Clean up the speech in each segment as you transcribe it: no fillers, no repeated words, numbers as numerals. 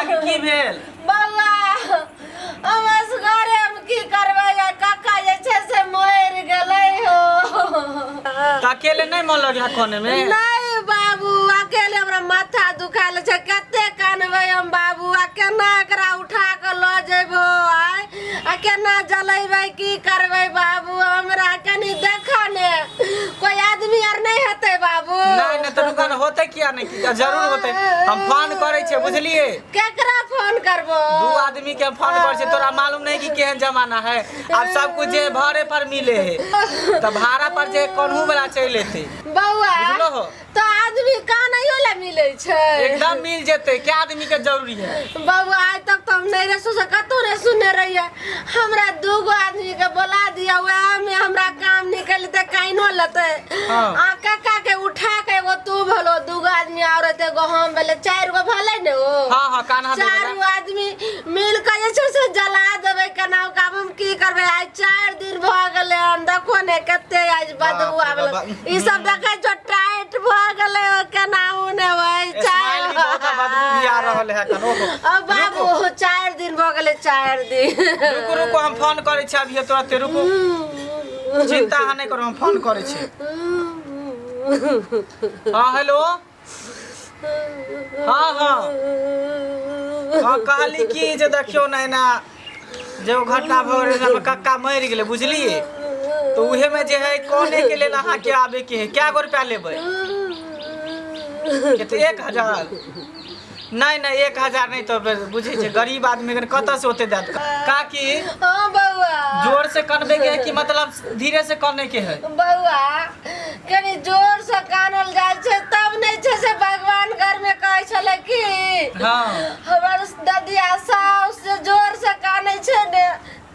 काकी की भेल बौआ हम असगरे हम की करबै आ काका जे छै से मरि गेलै हो तऽ अकेले नहि मन लगे कोने में नहीं बाबू अकेले हमरा माथा दुखायल छै कते कानबै हम बाबू आ केना एकरा उठा कऽ लऽ जेबो आय आ केना जलेबै की करबै बाबू हमरा कनी देखऽ ने कोई आदमी आर नहीं हेतै बाबू नहि नहि तऽ रुकन होतै किया नहि की जरूर होतै हम फोन करै छियै बुझलियै केकरा फोन करबो दू आदमी के हम फोन करै छियै तोरा मालूम नहीं कि केहन जमाना है आब सब कुछ जे भाड़े पर मिले है तऽ भाड़ा पर जे कोनहु वाला चलि एतै बौआ बुझलो हो तो आदमी कानैयो ला मिलै छै एकदम मिल जेतै क्या आदमी के जरूरी है बौआ आइ तक तऽ हम नहि रहे सोचे कतहु नहि सुनने रहियै हमरा दूगो आदमी के बोला दिया वएह में हमरा काम निकलतै काइनो लेतै हाँ। आ काका के उठा के एगो तू भलो दूगो आदमी और एते एगो हम भेलै चारि गो भेलै ने ओ हाँ हाँ कान्हा देबै चारू आदमी मिल के जे छै से जला देबै केना काम हम की करबै आइ चारि दिन भऽ गेलै हन देखो ने कते आज बदबू बाप रे आबि बाप। ई सब देखै छो टाइट भऽ गेलै ओ केना ने होइ स्माइल भी बहुत है, बदबू भी आ रहल है एखन ओहो अब बाबू चारि दिन भऽ गेलै चारि दिन रुकू रुकू हम फोन करै छी अभी तुरंते रुकू चिंता अहाँ नहि करू हम फोन करै छी हाँ हेलो हाँ हाँ हाँ कहली कि जे देखियौ ने एना जे ओ घटना भऽ गेलै हमर कक्का मरि गेलै बुझलियै तऽ उहेमे जे है कोने के लेल अहाँके आबैके है कए गो रुपया लेबै कते 1000 नहि नहि 1000 नहि तऽ बुझै छै गरीब आदमी कनि कतऽसँ ओते देत काकी हाँ बौआ जोर से कनबे के है कि मतलब धीरे से कने के है बौआ कनि जोर से कानल जाइ छै तब नहि छै से भगवान घर में कहै छलै कि हाँ हमर ददिया साउस जे जोर से कानै छै ने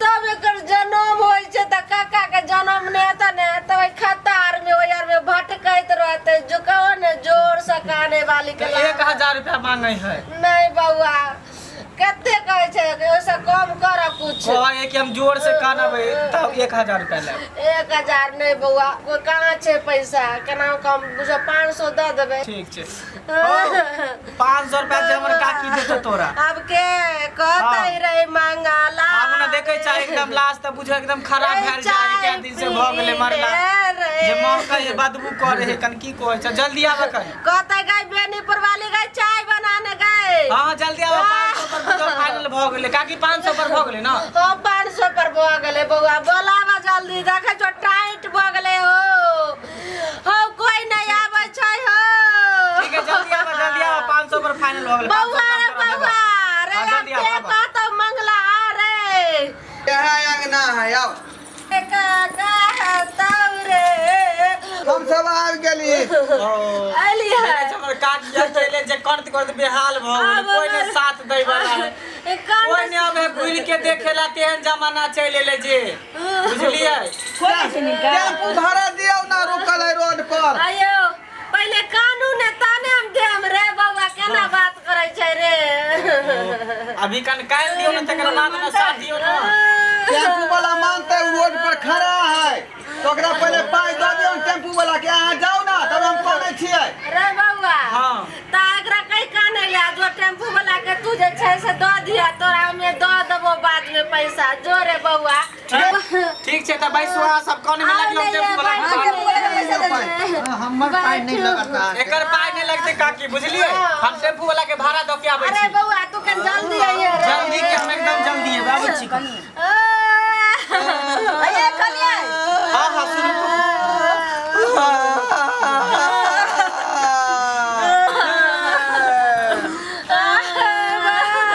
तब एकर जनम होइ छै तऽ काका के जनम नहि हेतै ने तऽ ओहि खत्ता आर में ओहि आर में भटकैत रहतै जो कहो ने जोर से काने वाली के तऽ 1000 रुपया मांगे है नहीं बौआ कते कहै छै कि ओहिसँ कम कर कुछ कहै है कि हम जोर से कानबै तब 1000 रुपया लेब 1000 नहि बौआ कोई कहाँ छै पैसा केना कम बुझो 500 दऽ देबै ठीक छै 500 रुपया जे हमर काकी देतौ तोरा आब के कहतै हाँ। रे मंगला आब ने देखै छै एकदम लाश तऽ बुझो एकदम खराब भेल जाय है, कै दिन से भऽ गेलै मरला जे महकै है बदबू करे है कन की कहै छै जल्दी आबऽ कन कहतै गई बेनीपुर वाली गई चाय बनाने गई हाँ हाँ जल्दी आबऽ 500 पर बुझो फाइनल भऽ गेलै काकी 500 पर भऽ गेलै ने हाँ 500 पर भऽ गेलै बौआ बोलाबऽ जल्दी देखै छौ टाइट भऽ गेलै हो हौ कोई नहि आबै छै हो ठीक है जल्दी आबऽ जल्दी आबऽ 500 पर फाइनल भऽ गेलै बौआ रे 500 पर बौआ रे हाँ, जल्दी आब के आबऽ, आबऽ। कहतौ मंगला आ रे यह अंगना है आओ काका हतौ रे हम सब आबि गेली अयली है देखै छै हमर काकी अकेले जे करत करत बेहाल भऽ गेलै कोई नहि साथ दै वाला है कोई नहि अबे घुरि के देखेला तेहन जमाना चलि एलै जे बुझलियै टेम्पू भाड़ा दियौ ना रुकल है रोड पर आयो पहिले कानून है ताने हम देम रे बौआ केना बात करै छै रे अभी कन काल्हि दियौ ने तकर बाद ने साथ दियौ ने टेम्पू वाला मानते उ रोड पर खड़ा है तो ओकरा पहले पाई दऽ दियौ टेम्पू वाला के अहाँ जाउ ना तब हम कनै छियै रे बौआ हाँ। ता एकरा कहि कानै ले जो टेम्पू वाला के तू जे छै से दऽ दिया तोरा हमे दऽ देबो बाद में पैसा जो रे बौआ ठीक छै तऽ बैसू अहाँ सब कने में आउ लगियौ ने टेम्पू वाला के बैठू। भाड़ा। हमर पाई नहीं लगता एकर पाई नहि लगतै काकी बुझलियै हम टेम्पू वाला के भाड़ा दऽ के आबै अरे छी बौआ तू कन जल्दी आइए रे जल्दी के हम एकदम जल्दी आबै आबै छी कनी अये कनिया हाँ हाँ सुनू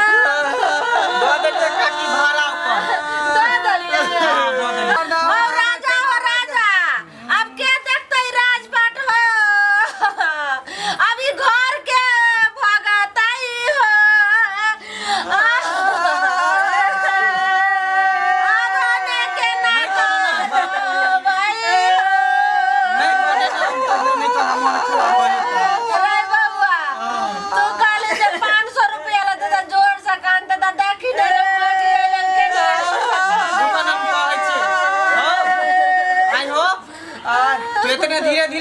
दऽ देलियै काकी भाड़ा ओकर दऽ देलियै हाँ दऽ देलियै ओ राजा हो राजा अब के देखते राजपाट हो अभी घर के भगताई हो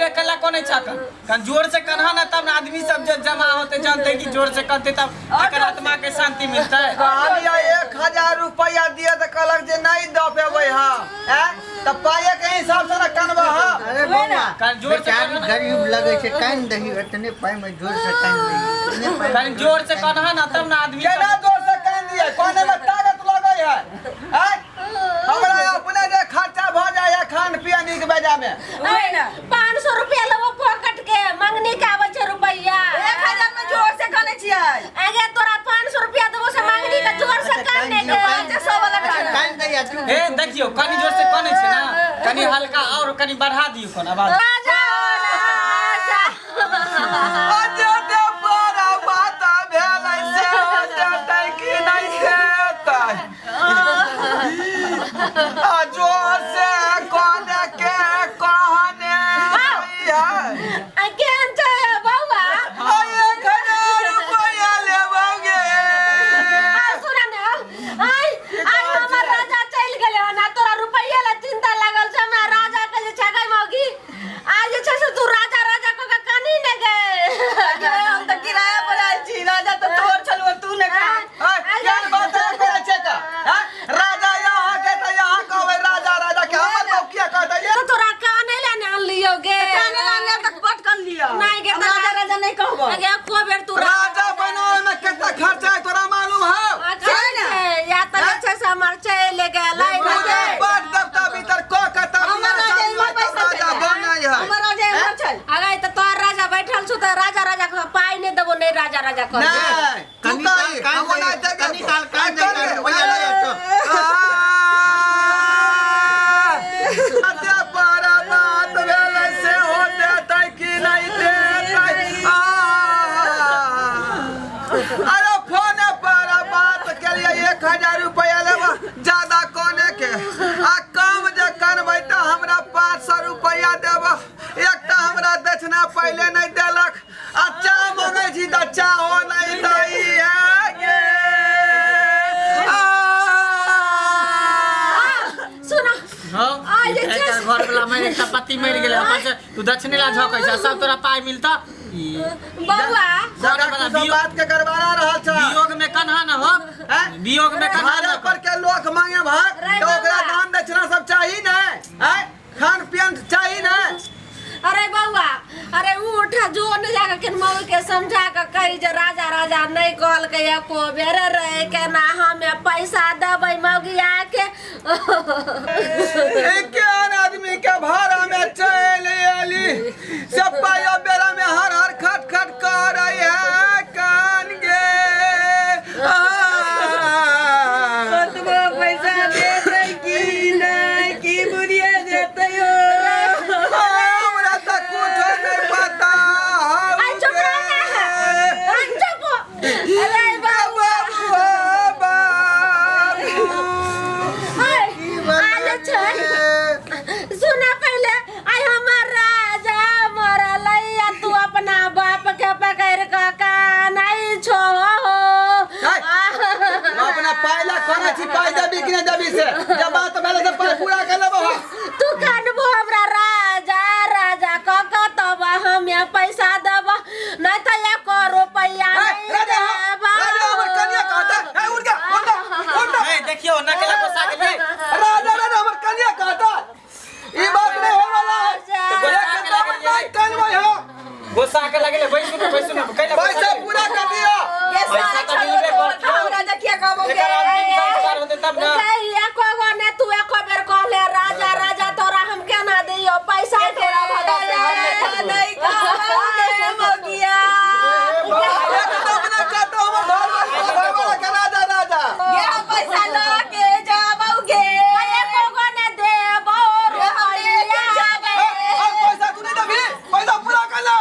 धीरे कला कोने छा कन जोर से कन्हा ना तब ना आदमी सब जे जमा होते जानते कि जोर से कहते तब एकर आत्मा के शांति मिलतै। कहलियै 1000 रुपया दिए त कहलक जे नहीं the पेबै हम हैं त पाए के हिसाब से ना कनबा हम। अरे बौआ कन जोर से बेचारी गरीब लगे छै कान दही इतने पाई में जोर से कान दही इतने पाई में कन जोर से कन्हा ना तब ना आदमी केना जोर से कान दिए कोने में ताकत लगै है हैं हमरा अपने जे खर्चा भ जाय है खान पियन नीक बेजा में ओए ना 500 रुपया लेबो पॉकेट के मंगनी के आबै छै रुपया 1000 में जोर से काने छियै। आगे तोरा 500 रुपया देबो से मंगनी के जोर से काने के 500 वाला अच्छा कान दही तू ए देखियो कनी जोर से कने छै ना कनी हल्का और कनी बढ़ा दियो कोन आवाज। राजा राजा अजय बड़ा बात भेलै से देतै कि नहीं देतै आ जोर से कोने के कहने है आ केहन छै बौआ? आ 1000 रुपया लेबोगे। आ सुन ने आइ आइ हमर राजा चलि गेलै हन आ तोरा रुपैया ला चिंता लागल छै। हमरा राजा के जे छै गै मौगी आ जे छै से तू राजा राजा कऽ के कानी ने गे। हम त किराया पर आयल छी राजा त तोर छलौ तू ने खा। क्या बात करै छै का हैं राजा यहाँ के त यहाँ कहबै राजा राजा के हमर लोग किया कहतै तो तोरा काने ला ने आनलियौ गे। काने ला ने त पट कर लियो। नहीं गे, हम राजा राजा नहीं कहबो। आगे एको बेर तू राजा बनावे में कितना खर्चा है तोरा मालूम है? छै ने या त जे छै से हमर चलि गेलै पूरा पाट दफ्तर भीतर क के तब हमर राजा इम्हर पैसा राजा बनै है। हमर राजा इम्हर छै। अगे त तोहर राजा बैठल छु त राजा राजा के पाइ नहि देबो नहीं राजा राजा कर। नहीं तू कनी काल कही कान हम दही नहीं देगे कनी काल कान दही रुपया ले तो अते बड़ा बात भेलै से हो देतै कि नहीं देतै। अरे फोन पर बात के लिए 1000 रुपया लेबा ज्यादा कोने के आ कम जे कनबै त हमरा 500 रुपया देबा। एकटा हमरा दक्षिणा पहिले नहीं देलक आ चाह मंगै छी त चाहो नहीं दै है गे। सुन हां आ जे छै एकर घर वाला मरि एकटा पति मरि गेलै अपन से तू दक्षिणे ला झकै छै सब तोरा पाइ मिलता। बौआ घर वाला सब बात के गड़बड़ा रहल छ। वियोग में कन्हा न हो वियोग में कन्हा घरे न पर के लोग मांगे भाग रे तो ओकरा बौआ। दान दक्षिणा सब चाही ने हैं खान पियन चाही ने। अरे बौआ अरे उठ जो ने जाके के मौगी के समझा के कही जे राजा राजा नहीं कहलकै एको बेर रे केना हमे पैसा देबै मौगी आके। एकेन आदमी के भाड़ा में चल आली सब पाया बेरा में हर हर खट खट कर रही है कान गे। कतबो पैसा देतै कि नहीं की बुढ़िया देतै हो। हमरा त कुछ नहीं पता। आई चुप रह ना आई चुप। अरे बौआ बाबू आई आज छै सुना पहले आई हमर राजा मरलै आ तू अपना बाप के पकड़ के कानै छो। अपना पाइला खाना छी पाइ देबी कि नहीं देबी से जब बात भेलै से पाइ पूरा कर लेबो। तू कानबो हमरा राजा राजा क क तब हमे पैसा देब नहीं त एको रुपया नहीं राजा देब। राजा हमर कनिया कहता ए उठ जा उठ जा उठ जा। ए देखियो नकेला गोसा गेलै राजा राजा हमर कनिया कहता ई बात नहीं होय वाला है। एकदम नहीं कनबै हो गोसा के लगले बैसू ना बैसू ना कैला पैसा पूरा कर दियो। ये पैसा सारा त मिलबे करतौ। हम राजा किया कहबो एकर अंतिम संस्कार होतै तब ना। एको गो ने तू एको बेर कहले राजा राजा तोरा हम केना दियो पैसा तोरा भरोसे नहीं कहबो गे मौगिया। एकदम नहीं कहता हमर घर वाला के राजा राजा गे हम पैसा ल के जाबौ गे। एको गो ने देबो रुपैया ए, पैसा तू नहीं देबी पैसा पूरा कर ला।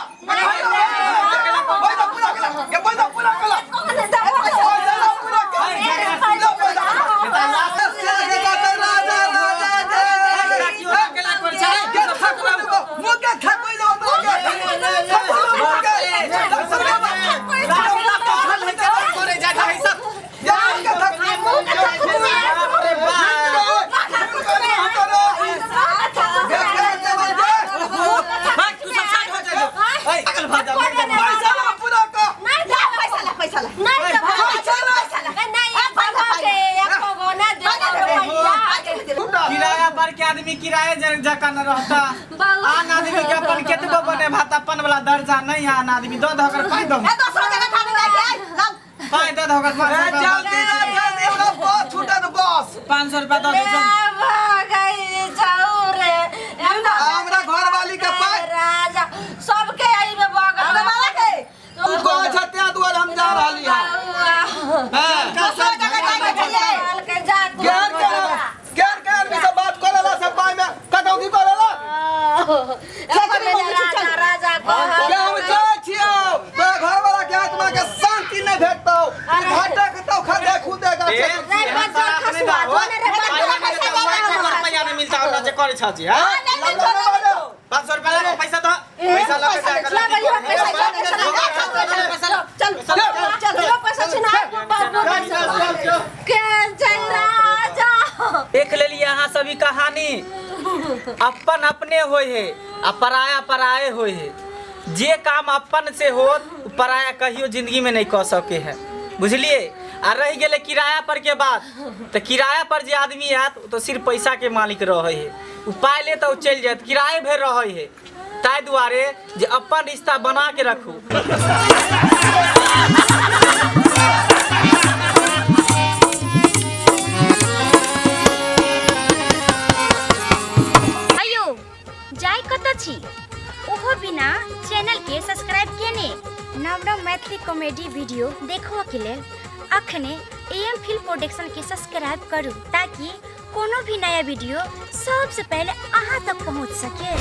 आदमी किराए जकाँ न रहता। बाबा। आन आदमी के अपन केतबो बने भात अपन वाला दर्जा नहीं है। आन आदमी दो दो कर पाई दो। ए दोसरो जगह ठाने जाय के लाउ। पाई दो दो कर ए, जल्दी ना जल्दी, हमरा बस छूटत बस। 500 रुपया दो दो। हमरा घर वाली के पाई राजा सबके आई में बगल हमरा बाबा के तू कौन छ त्या दुआर हम जा रहली है। हां दोसरो जगह जाय के छलिए। गैर के गैर के आदमी से बात करेला सब पाई में कटौती करेला। राजा के हम जाय छियौ तोरा घर वाला के आत्मा के शांति नहीं भेटतौ। घाटा के तो खा देखू देगा। रुपया नहीं मिलता और जे करे छ जी। हां 500 रुपया लगा पैसा दो, पैसा लगा चल चल चल देख लेलिए अहाँ सभी कहानी। अपन अपने होय है आ पराया पराये होय है। जे काम अपन से होत पराया कहियो जिंदगी में नहीं कह सके है, बुझलिए। आ रह गेलै किराया पर के बात, तो किराया पर जे आदमी आयत तो सिर्फ पैसा के मालिक रहे है। उ पाइ ले तो चलि जायत, किराए भरि रहे है। ताहि दुआरे जे अपन रिश्ता बना के रखू। अयो जाय कतऽ छी ओहो बिना चैनल के सब्सक्राइब केने नव नव मैथिली कॉमेडी वीडियो देखो के लेल अखने एएम फिल्म प्रोडक्शन के सब्सक्राइब करू ताकि कोनो भी नया वीडियो सबसे पहले अहाँ तक पहुँच सके।